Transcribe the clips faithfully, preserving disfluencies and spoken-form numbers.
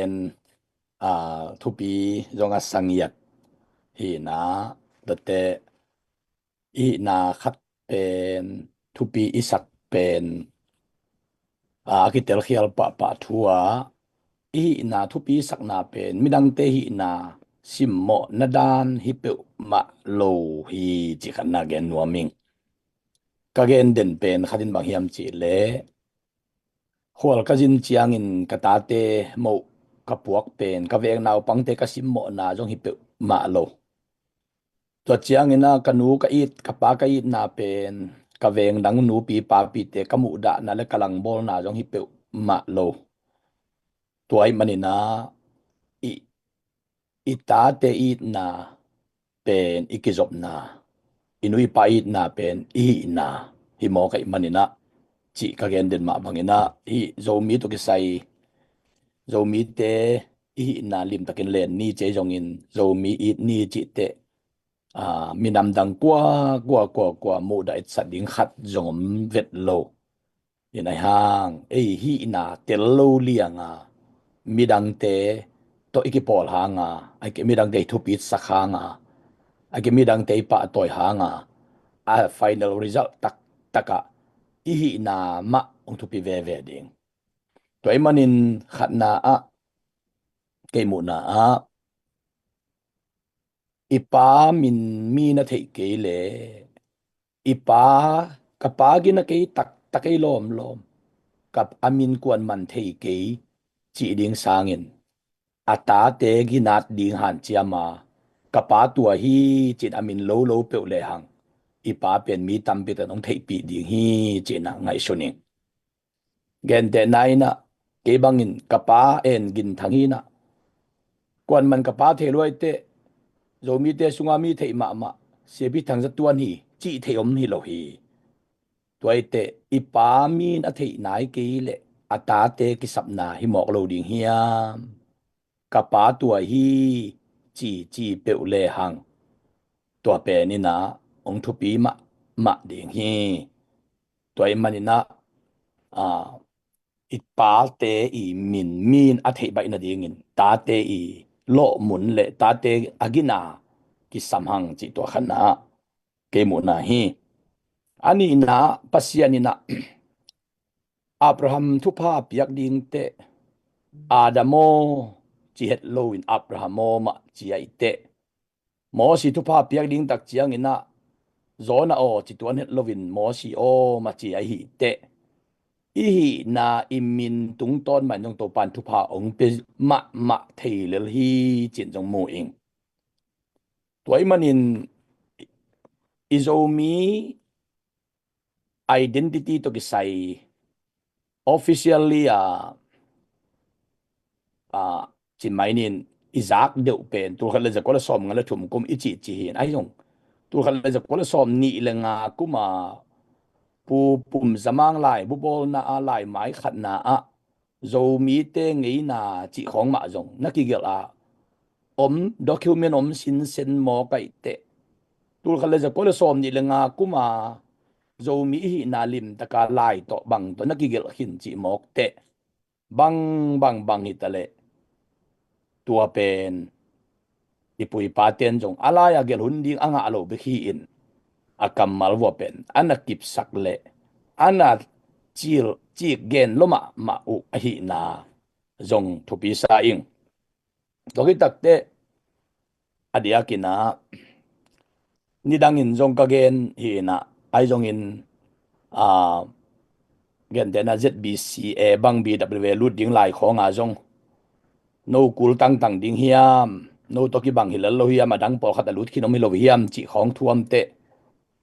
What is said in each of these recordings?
pen, aa, thupi zong a sangiat hi na, tua te i hihna khat pen, thupi i sak pen, aa, a kitelkhial pahpah thu ah, i hihna thupi sakna pen midangte hihna simmawhna dan hi peuhmah lo hi, cih khat na gen nuam ing. Ka gen den pen khat in bang hiam cih leh, khual ka zin ciangin ka tate moh ka puak pen ka veng naupangte ka simmawhna zong hi peuhmah lo. Tua ciangin ah ka nu ka it, ka pa ka itna pen ka veng dang nupi papite ka muhdahna le ka langbawlna zong hi peuhmah lo. Tua ahih manin ah i, i tate itna pen i kizopna, i nu i pa itna pen i hihna hi mawk ahih manin ah, cih ka gen den mah bangin ah, hih Zomi tawh kisai, Zomite i hihna limtakin len ni ci zongin, Zomi it ni cih teh, aa, minam dang kua, kua, kua, kua muhdah etsat ding khat zong om vet lo. Hi na hang, ei hihna tel lo lianga midangte tawh i kipawl hanga, a kei midangte i thupi sak hanga, a kei midangte i pahtawi hanga, a final result taktakah i hihna mah hong thupi veve ding. Tua ahih manin khatna ah, kei muhna ah, i pa min mi na theih kei leh, i pa, ka pa gina kei taktak ei lawmlawm, ka, a min kuan man thei kei cih ding sangin, a tate ginat ding hanciam a, ka pa tua hi cin a min lo lo peuh lehang, i pa pen mi tampi tan hong theihpih ding hi cin a ngaihsun ing. Gentehna in ah, kei bangin ka pa en Gin Thang hi na, kuan man ka pa thei luai teh, Zomite sunga mi theih mahmah Siapi Thang Za Tuan hi cih theih om hi lo hi. Tua hi teh i pa min a theih nai kei leh a tate kisapna hi mawk lo ding hiam? Ka pa tua hi ci ci peuh lehang, tua pen in ah hong thupi mahmah ding hi. Tua ahih manin ah, aa, i pate i min min a theih baih nadingin tate i lawhmun le tate a gina kisam hang cih tua khatna ah kei muhna hi. A nihna ah, Pasian in ah Abraham thupha piak ding teh, Adam aw ci het loin Abraham aw mah ci ahih teh, Mosi thupha piak ding tak ciangin ah, Jonah aw ci tuan het loin Mosi aw mah ci ahih teh, i hihna i min tungtawn mah in zong Topa'n thupha hong pia mahmah thei lel hi cin zong mu ing. Tua ahih manin i Zomi identity tawh kisai officially a, a, cin mai nin i zak deuh pen tulkhat le zakua le sawmnga le thum kum i cih ci hi in, ahi zong tulkhat le zakua le sawmnih le nga kum a Pu Pum Za Mang laibu bawlna a laimai khatna ah Zomite ngeina cih khawng mah zong na kigelh a om, document om sinsen mawk ahih teh, tulkhat le zakua le sawmnih le nga kum a Zomi i hihna limtaka lai tawh bang tawh na kigelh khin cih mawk teh, bang bang bang hi ta leh, tua pen i pu i pate'n zong a lai-a gelh hun ding a ngah lo bek hi in, a kammal vua pen a na kipsak leh a na cil cik gen lua mahmah uh ahihna zong thupi sa ing. Tua khit tak teh, a diakin ah, nidangin zong ka gen hi in ah, ahi zongin, a, gentehna Z B C A bang B W A lut ding lai khawng ah zong, no kul tangtang ding hiam, no tawh kibang hi lel lo hiam, a dang pawlkhat a lut khin om hi lo hiam cih khawng thu om teh,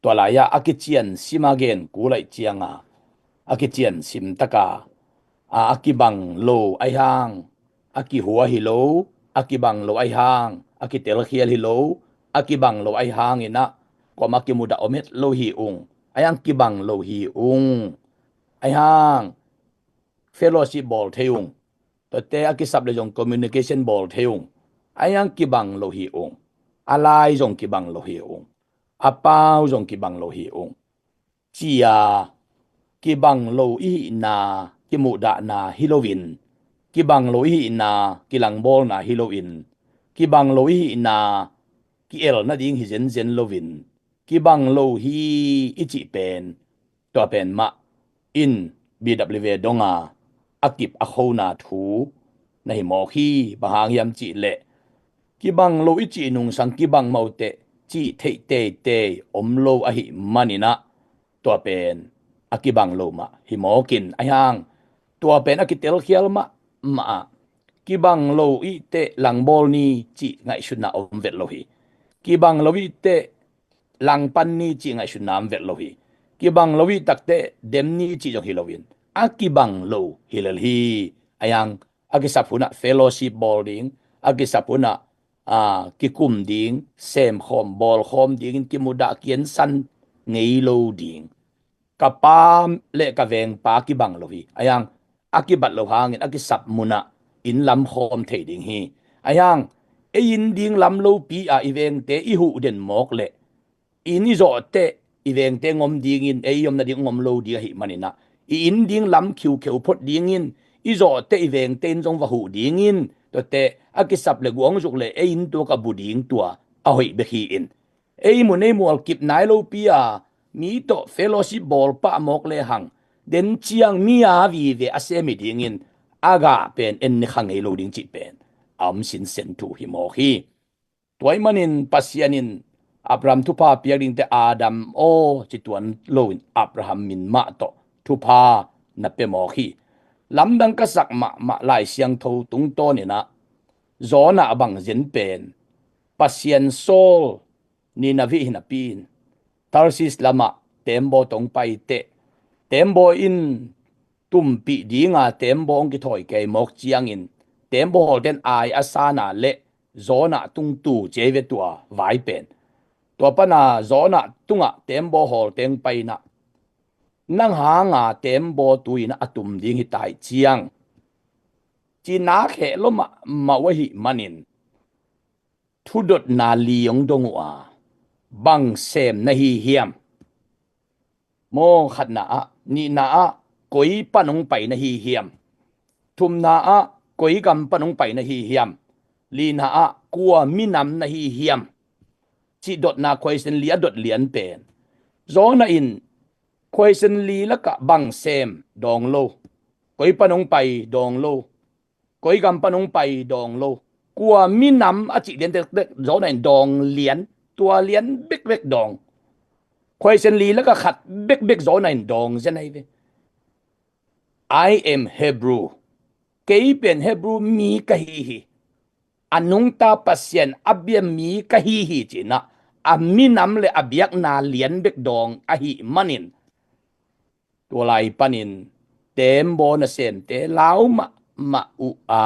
tua lai-ah a kician sim a gen kul ahih ciang a, a kician sim tak a, a, a kibang lo ahih hang, a kihua hi lo, a kibang lo ahih hang, a kitelkhial hi lo, a kibang lo ahih hangin ah, kuamah kimudah om het lo hi ung, ahih hang kibang lo hi ung, ahih hang fellowship bawl thei ung, tuate a kisap leh zong communication bawl thei ung, ahih hang kibang lo hi ung, a lai zong kibang lo hi ung, a pau zong kibang lo hi ung, ci-a kibang lo i hihna kimuhdahna hi loin, kibang lo i hihna kilangbawlna hi loin, kibang lo i hihna ki-el nading hi zenzen loin, kibang lo hi i cih pen, tua pen mah in B W V donga a kip a khona thu na hi mawk hi. Bang hang hiam cih leh, kibang lo i cih nungsang kibang mawk teh cih theih teitei om lo ahih manin ah, tua pen a kibang lo mah hi mawk in, ahi hang tua pen a kitelkhial mahmah ah, kibang lo i teh langbawl ni cih ngaihsutna om vet lo hi. Kibang lo i teh langpan ni cih ngaihsutna om vet lo hi. Kibang lo i tak teh dem ni cih zong hi loin, a kibang lo hi lel hi. Ahi hang a kisap hun ah fellowship bawl ding, a kisap hun ah, aa, kikum ding, semkhawm bawlkhawm dingin kimudah kiansan ngei lo ding. Ka pa le ka vengpa kibang lo hi. Ahi hang a kibat lo hangin a kisap mun ah inn lam khawm thei ding hi. Ahi hang ei inn ding lam lopi a i vengte i huh den mawk leh, inn i zawh teh i vengte ngom dingin, ei i om nading ngom lo ding ahih manin ah, i inn ding lam khiukheu phot dingin, i zawh teh i vengte in zong va huh dingin, tuate a kisap le guangzuk le ei inn tua ka bu ding tua a hoih bek hi in, ei mun ei mual kip nai lopi a mi tawh fellowship bawl pah mawk le hang, den ciang mi a vive a sem hi dingin a gah pen en ni kha ngei lo ding cih pen a om sinsen thu hi mawk hi. Tua ahih manin Pasian in Abraham thupha piak dingte Adam aw ci tuan loin Abraham min mah tawh thupha na pia mawk hi. Lamdang ka sak mahmah Lai Siangtho tungtawnin ah Jonah bang zen pen Pasian sawl Nineveh hi napi in, Tarsis lamah tembaw tawh hong pai teh, tembaw in tumpih dinga tembaw hong kithawi kei mawk ciangin, tembaw hawlten ai a sana le Jonah tung tu ci ei ve tua vai pen. Tua pana Jonah tungah tembaw hawlten pai in ah, nang hanga tembaw tu in a tum ding hi tai ciang, ci nak heh lo mahmah uh ahih manin, thudotna li hong dong uh a, bang sem na hi hiam? Maw, khatna ah, nihna ah, koi pan hong pai na hi hiam? Thumna ah, koi gam pan hong pai na hi hiam? Lina ah, kua minam na hi hiam? Cih dotna question li a dot lian pen. Jonah in question li lakah bang sem dawng lo, koi pan hong pai dawng lo, koi gam pan hong pai dawng lo, kua minam a cih lian tektek Jonah in dawng lian, tua lian bekbek dawng. Question li lakah khat bekbek Jonah in dawng zen ahi ve. I am Hebrew. Kei pen Hebrew mi ka hi hi. A nungta Pasian a bia mi ka hi hi ci in ah, a minam le a biakna lian bek dawng ahih manin, tua lai panin tembaw nasemte lau mahmah uh a,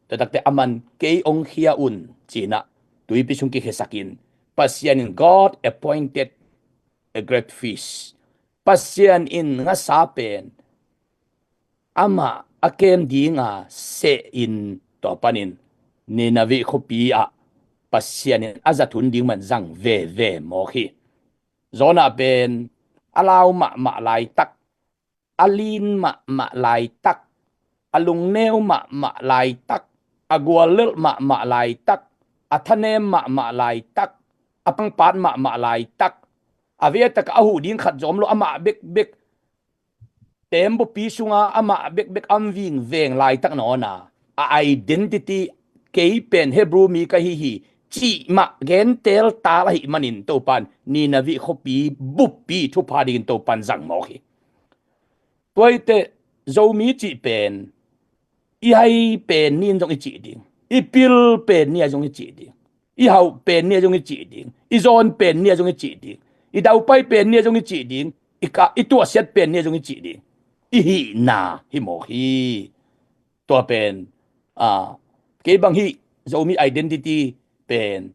tua takte aman kei hong khia un ci in ah tuipi sung kikhiasakin, Pasian in God appointed a great fish. Pasian in ngasa pen amah a kem dinga seh in, tua panin Nineveh khuapi ah Pasian in a zat hun ding man zang veve mawk hi. Jonah pen a lau mahmah laitak, a lin mahmah laitak, a lungneu mahmah laitak, a guallelh mahmah laitak, a thanem mahmah laitak, a pangpat mahmah laitak, a vei a takah a huh ding khat zong om lo, amah bekbek, tembaw pi sunga amah bekbek a om vingveng laitak nawn a, a identity, kei pen Hebrew mi ka hi hi cih mah gentel tal ahih manin Topan Nineveh khuapi buppi thupha dingin Topan zang mawk hi. Tua hi teh Zomi cih pen i hai pen ni in zong i cih ding, i pil pen ni a zong i cih ding, i hauh pen ni a zong i cih ding, i zawn pen ni a zong i cih ding, i daupai pen ni a zong i cih ding, i ka, i tuahsiat pen ni a zong i cih ding. I hihna hi mawk hi. Tua pen, a, kei bang hih Zomi identity pen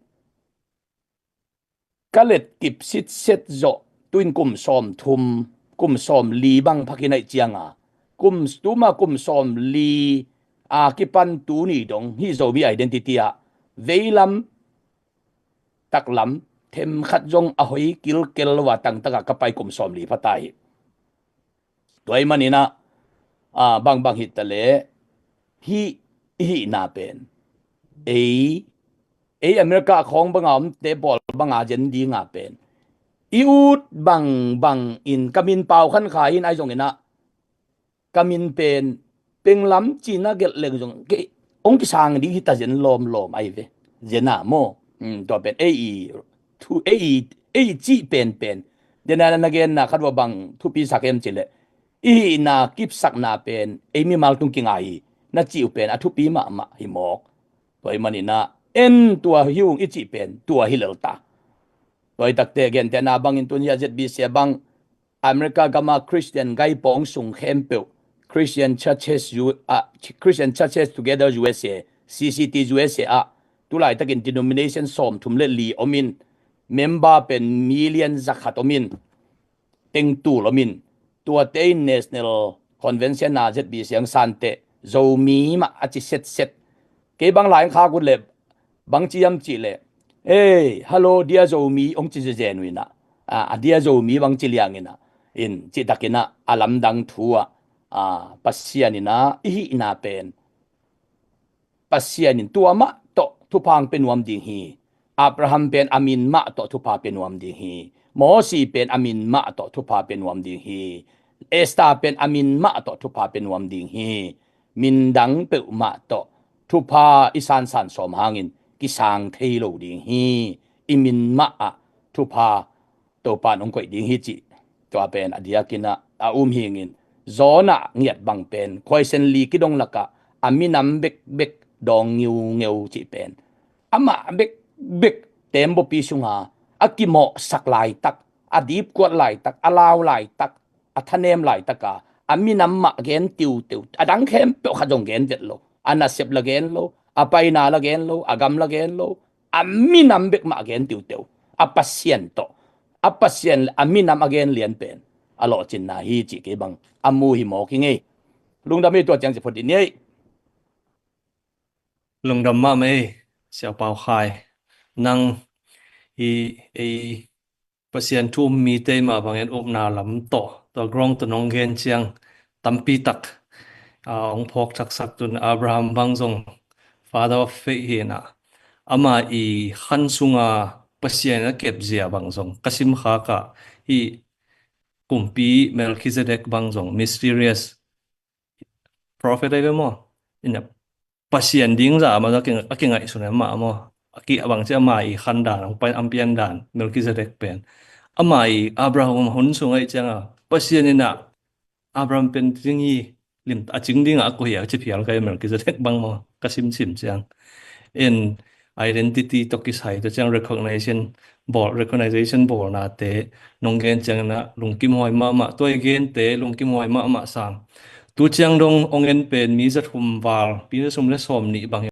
ka let kip sitset zawh, tu in kum sawmthum, kum sawmli bang phakin aih cianga, kum, tuma kum sawmli a kipan tuni dong hih Zomi identity ah veilam taklam themkhat zong a hoi kilkel lo a tangtaka ka pai kum sawmli pha ta hi. Tua ahih manin ah, a, bangbang hi ta leh, hih i hihna pen ei, ei America khawng banga omte pawl banga zen dinga pen i ut bangbang in ka min Pau Khan Khai in ahi zongin ah ka min pen Penglam cina gelh leng zong kei hong kisang ding hita zen lawmlawm ahi ve. Zen ah maw? Tua pen ei i thu, ei i, ei i cih penpen. Zen ah na genna khat vua bang thupi sak em cileh i hihna kipsakna pen ei mimal tung kingai hi na cih uh pen a thupi mahmah hi mawk. Tua ahih manin ah en tua hi ung i cih pen tua hi lel ta. Tua hi takte gentehna bangin tun hi a Z B C a bang America gama Christian gaipawng sung khempeuh Christian Churches U, ah, Christian Churches Together U S A, C C T U S A ah tulaitakin denomination sawmthum le li omin member pen million zakhat omin tengtul omin tuate in National Convention a Z B C ang sante Zomi mah a ci setset. Kei bang lai ang khak ut le bang ci hiam cih le, "Ei, hello, dear Zomi," hong ci zezen uh inah. A, a dear Zomi bang ci liang inah. In cih takinah a lamdang thu ah, a, Pasian inah i hihna pen Pasian in tua mah tawh thupha hong pia nuam ding hi. Abraham pen a min mah tawh thupha pia nuam ding hi. Mosi pen a min mah tawh thupha pia nuam ding hi. Esther pen a min mah tawh thupha pia nuam ding hi. Min dang peuhmah tawh thupha i sansan sawm hangin kisang thei lo ding hi. I min mah ah thupha Topa in hong koih ding hi cih. Tua pen a diakin ah a um hingin Jonah ngiat bang pen khuaisen li kidong lakah a minam bekbek dawng ngiungeu cih pen amah bekbek teembaw pi sunga a kimawhsak laitak, a dipkuat laitak, a lau laitak, a thanem laitaka a minam mah gen tiuteu, a dang khempeuh khat zong gen vet lo. A nasep la gen lo, a paina la gen lo, a gam la gen lo, a minam bek mah gen tiuteu. A Pasian tawh, a Pasian a minam a gen lian pen a lawhcinna hi cih kei bang a mu hi mawk hi ngei. Lungdam hi, tua ciang ci phot dih ni ei. Lungdam mahmah ei, Sia Pau Khai. Nang hi ei Pasian thu um mite mah bangin upna lam tawh, tua grong tawh nong gen ciang tampi tak, a, hong phawk thaksak tun Abraham bang zong father of faith hi inah. Ama i khan sunga Pasian a kepzia bang zong ka simkhak ah hi kumpi Melchizedek bang zong mysterious prophet ahi ve maw? Ina Pasian ding za ama a kingaihsun ama maw? A ki a bangci ama i khan dan, ang pai ang pian dan, Melchizedek pen. Ama i Abraham hun sung ahi cianga Pasian ina Abraham pen ding hi lim a cing dinga a kuhia ci phial kai Melchizedek bang maw? Ka simsim ciang. In identity tawh kisai tawh ciang recognition bawl, recognition bawlnate nong gen ciangin ah lungkim huai mahmah, tua i gente lungkim huai mahmah sang. Tu ciang dong ong en pen mi zathum val, pi zathum le sawm nih bang